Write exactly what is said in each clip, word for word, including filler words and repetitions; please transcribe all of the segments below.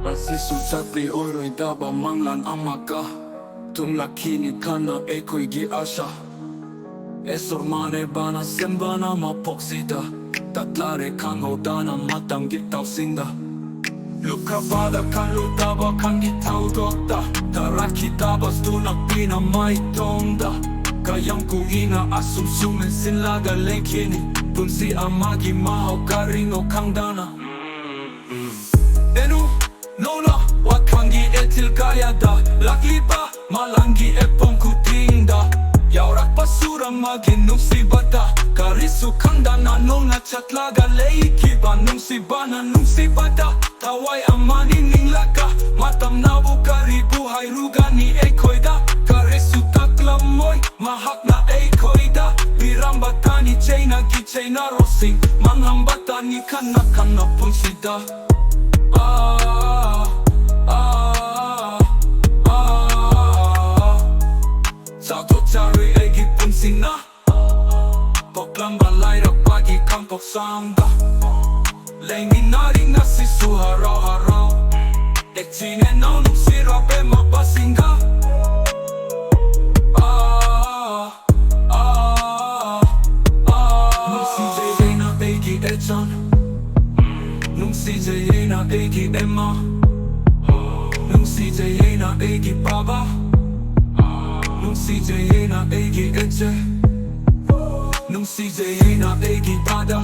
ꯃꯁꯤꯁꯨ ꯆꯠꯄꯤ ꯑꯣꯏꯔꯣꯏꯗꯕ ꯃꯪꯂꯥꯟ ꯑꯃꯒ ꯊꯨꯡꯂꯛꯈꯤꯅꯤ ꯈꯟꯅ ꯑꯩꯈꯣꯏꯒꯤ ꯑꯥꯁꯥ꯫ ꯑꯦꯁꯣꯔ ꯃꯥꯅꯦꯕꯅ ꯁꯦꯝꯕꯅ ꯃꯄꯣꯛꯁꯤꯗ ꯇꯠꯂꯔꯦ ꯈꯪꯍꯧꯗꯅ ꯃꯇꯝꯒꯤ ꯇꯥꯎꯁꯤꯡꯗ꯫ ꯂꯨꯞꯈ꯭ꯔꯕꯗ ꯈꯜꯂꯨꯗꯕ ꯈꯪꯒꯤ ꯊꯧꯗꯣꯛꯇ ꯇꯥꯔꯛꯈꯤꯗꯕ ꯁ꯭ꯇꯨꯅ ꯄꯤꯅ ꯃꯥꯏꯊꯣꯡꯗ꯫ ꯀꯌꯥꯝ ꯀꯨꯏꯅ ꯑꯁꯨꯝ ꯁꯨꯝ ꯃꯦꯟꯁꯤꯜꯂꯒ ꯂꯩꯈꯤꯅꯤ ꯄꯨꯟꯁꯤ ꯑꯃꯒꯤ ꯃꯍꯥꯎ ꯀꯔꯤꯅꯣ ꯈꯪꯗꯅ꯫ ꯑꯦꯅꯨ ꯅꯣꯅ ꯋꯥꯈꯪꯒꯤ ꯑꯦꯊꯤꯜ ꯀꯌꯥꯗ ꯂꯥꯛꯂꯤꯕ ꯃꯥꯂꯪꯒꯤ ꯑꯦꯄꯣꯝ ꯈꯨꯗꯤꯡꯗ ꯌꯥꯎꯔꯛꯄ ꯁꯨꯔꯝꯃꯒꯤ ꯅꯨꯡꯁꯤꯕꯗ ꯀꯔꯤꯁꯨ ꯈꯪꯗꯅ ꯅꯣꯡꯅ ꯆꯠꯂꯒ ꯂꯩꯈꯤꯕ ꯅꯨꯡꯁꯤꯕꯅ ꯅꯨꯡꯁꯤꯕꯗ ꯊꯋꯥꯏ ꯑꯃꯅꯤ ꯅꯤꯡꯂꯒ ꯃꯇꯝꯅꯕꯨ ꯀꯔꯤꯕꯨ ꯍꯥꯏꯔꯨꯒꯅꯤ ꯑꯩꯈꯣꯏꯗ ꯀꯔꯤꯁꯨ ꯇꯥꯛꯂꯝꯃꯣꯏ ꯃꯍꯥꯛꯅ ꯑꯩꯈꯣꯏꯗ ꯄꯤꯔꯝꯕ ꯇꯥꯅꯤ ꯆꯩꯅꯒꯤ ꯆꯩꯅꯔꯣꯁꯤꯡ ꯃꯥꯡꯂꯝꯕ ꯇꯥꯅꯤ ꯈꯟꯅ ꯈꯟꯅ ꯄꯨꯟꯁꯤꯗ꯫ ꯑꯥ, ꯑꯥ, ꯑꯥ, ꯆꯥꯎꯊꯣꯛꯆꯔꯨꯏ ꯑꯩꯒꯤ ꯄꯨꯟꯁꯤꯅ ꯄꯣꯛꯂꯝꯕ ꯂꯥꯏꯔꯛꯄꯒꯤ ꯀꯥꯡꯄꯣꯛꯁꯪꯗ ꯂꯩꯃꯤꯟꯅꯔꯤ ꯉꯁꯤꯁꯨ ꯍꯔꯥꯎ ꯍꯔꯥꯎ ꯏꯆꯤꯟ ꯏꯅꯥꯎ ꯅꯨꯡꯁꯤꯔꯕ ꯃꯄꯥꯁꯤꯡꯒ꯫ ꯑꯥ, ꯑꯥ, ꯑꯥ, ꯅꯨꯡꯁꯤꯖꯩ ꯑꯩꯅ ꯑꯩꯒꯤ ꯑꯦꯆꯥꯟ ꯅꯨꯡꯁꯤꯖꯩ ꯑꯩꯅ ꯑꯩꯒꯤ ꯑꯦꯃꯥ ꯅꯨꯡꯁꯤꯖꯩ ꯑꯩꯅ ꯑꯩꯒꯤ ꯕꯥꯕꯥ ꯅꯨꯡꯁꯤꯖꯩ ꯑꯩꯅ ꯑꯩꯒꯤ ꯑꯦꯆꯦ ꯅꯨꯡꯁꯤꯖꯩ ꯑꯩꯅ ꯑꯩꯒꯤ ꯗꯥꯗꯥ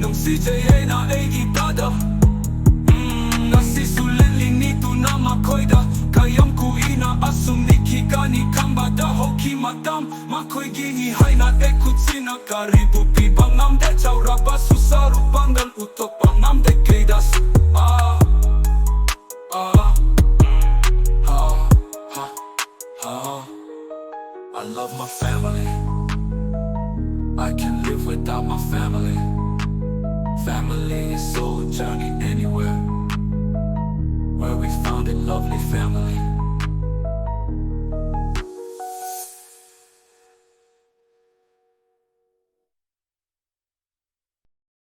ꯅꯨꯡꯁꯤꯖꯩ ꯑꯩꯅ ꯑꯩꯒꯤ ꯗꯥꯗꯥ ꯎꯝ, ꯉꯁꯤꯁꯨ ꯂꯦꯟꯂꯤꯅꯤ ꯇꯨꯅ ꯃꯈꯣꯏꯗ ꯀꯌꯥꯝ ꯀꯨꯏꯅ ꯑꯁꯨꯝ ꯅꯤꯛꯈꯤꯒꯅꯤ ꯈꯟꯕꯗ ꯍꯧꯈꯤ ꯃꯇꯝ ꯃꯈꯣꯏꯒꯤꯅꯤ ꯍꯥꯏꯅ ꯑꯩ ꯈꯨꯠꯁꯤꯅ ꯀꯔꯤꯕꯨ ꯄꯤꯕ ꯉꯝꯗꯦ ꯆꯥꯎꯔꯕꯁꯨ ꯁꯔꯨꯛ ꯄꯥꯡꯒꯜ ꯎꯠꯊꯣꯛꯄ ꯉꯝꯗꯦ ꯀꯩꯗꯁꯨ ꯑꯥ ꯑꯥ ꯑꯥ ꯑꯥ ꯑꯥ I love my family. I can't live without my family. solo journey anywhere, where we found a lovely family.